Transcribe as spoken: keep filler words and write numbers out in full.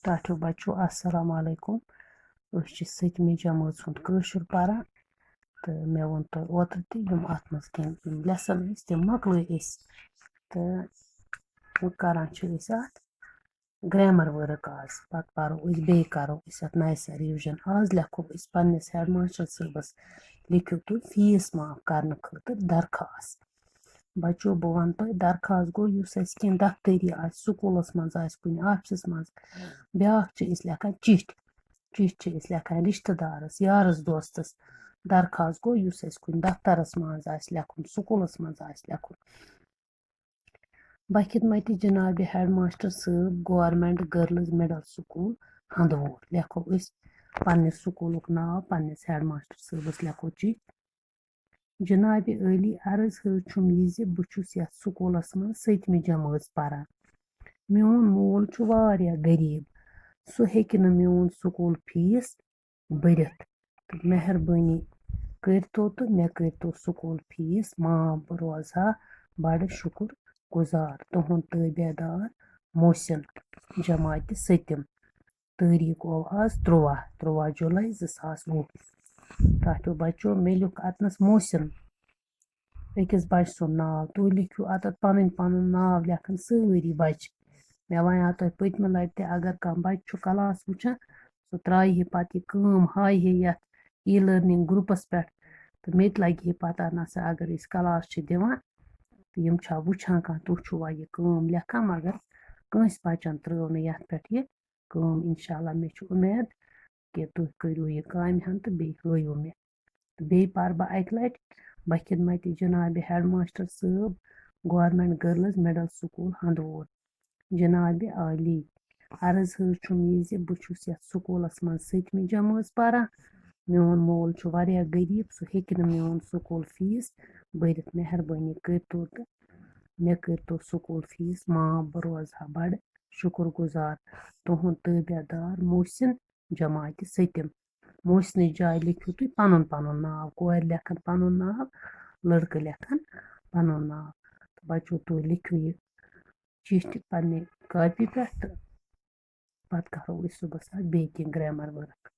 ٹاٹھیو بچو، السلام علیکم۔ أسۍ چھِ سٔتمہِ جمٲژ ہُنٛد کٲشُر پران تہٕ مےٚ ووٚن تۄہہِ اوترٕ تہِ یِم اَتھ منٛز کینٛہہ یِم lesson ٲسۍ، تِم مۄکلٲے أسۍ۔ تہٕ وۄنۍ کران چھِ أسۍ اَتھ grammar work آز۔ پَتہٕ پَرو أسۍ، بیٚیہِ کَرو أسۍ اَتھ نَیہِ سَرٕ revision۔ آز لیکھو أسۍ پنٛنِس headmaster صٲبَس، لیکھِو تُہۍ fees معاف کرنہٕ خٲطرٕ درخواست۔ بچو، بہٕ وَنہٕ تۄہہِ، درخواست گوٚو یُس اَسہِ کینٛہہ دفتری آسہِ، سکوٗلَس منٛز آسہِ، کُنہِ office منٛز، بیٛاکھ چھِ أسۍ لیکھان چِٹھۍ۔ چِٹھۍ چھِ أسۍ لیکھان رِشتہٕ دارَس، یارَس، دوستَس۔ درخواست گوٚو یُس اَسہِ کُنہِ دفترَس منٛز آسہِ لیکھُن، سکوٗلَس منٛز آسہِ لیکھُن۔ بخدمت جناب headmaster صٲب، Government Girls Middle School ہندوور۔ لیکھو أسۍ پننِس سکوٗلُک ناو، پننِس headmaster صٲبَس لیکھو چِٹھۍ۔ جناب عٲلی، عرض حظ چھُم یہِ زِ بہٕ چھُس یَتھ سکوٗلَس منٛز سٔتمہِ جمٲژ پران۔ میون مول چھُ واریاہ غریٖب، سُہ ہیٚکہِ نہٕ میون سکوٗل fees بٔرِتھ۔ تہٕ مہربٲنی کٔرتو تہٕ مےٚ کٔرتو سکوٗل fees معاف، بہٕ روزٕ ہا بڑٕ شُکُر گُزار۔ تُہُنٛد تٲبیہ دار محسن، جماعتِ سٔتِم۔ تٲریٖخ گوٚو آز تُرٛواہ، تُرٛواہ جُلَے زٕ ساس وُہ۔ ٹاٹھیو بچو، مےٚ لیوٚکھ اَتنَس محسن، أکِس بچہٕ سُنٛد ناو۔ تُہۍ لیکھِو اَتَتھ پَنٕنۍ پَنُن ناو، لیکھَن سٲری بچہٕ۔ مےٚ وَنیٛاو تۄہہِ پٔتمہِ لَٹہِ تہِ، اگر کانٛہہ بچہٕ چھُ class وٕچھان، سُہ ترٛایہِ ہے پَتہٕ یہِ کٲم، ہایہِ ہے یَتھ e-learning groupَس پٮ۪ٹھ، تہٕ مےٚ تہِ لَگہِ ہے پَتہ، نہ سا اگر أسۍ class چھِ دِوان، تہٕ یِم چھا وٕچھان کانٛہہ، تُہۍ چھُوا یہِ کٲم لیکھان، مگر کٲنٛسہِ بَچَن ترٛٲو نہٕ یَتھ پٮ۪ٹھ یہِ کٲم۔ اِنشاء اللہ، مےٚ چھِ اُمید کہِ تُہۍ کٔرِو یہِ کامہِ ہن تہٕ بیٚیہِ ہٲیِو مےٚ۔ تہٕ بیٚیہِ پَرٕ بہٕ اَکہِ لَٹہِ بخدمتِ جناب headmaster صٲب، Government Girls Middle School ہندوور۔ جناب عالی، عرض حظ چھُم یہِ زِ بہٕ چھُس یَتھ سکوٗلَس منٛز سٔتمہِ جمٲژ پَران۔ میون مول چھُ واریاہ غریٖب، سُہ ہیٚکہِ نہٕ میون سکوٗل fees بٔرِتھ۔ مہربٲنی کٔرتو تہٕ مےٚ کٔرتو سکوٗل fees معاف، بہٕ روزٕ ہا بڑٕ شُکُر گُزار۔ تُہُنٛد تٲبیہ دار محسن، جماعتِ سٔتِم۔ محسنٕچ جایہِ لیکھِو تُہۍ پنُن پنُن ناو، کورِ لیکھن پنُن ناو، لڑکہٕ لیکھن پنُن ناو۔ تہٕ بچو، تُہۍ لیکھِو یہِ چِٹھۍ پننہِ کاپی پٮ۪ٹھ تہٕ پتہٕ کرو أسۍ صُبحس اَتھ بیٚیہِ کینٛہہ grammar work۔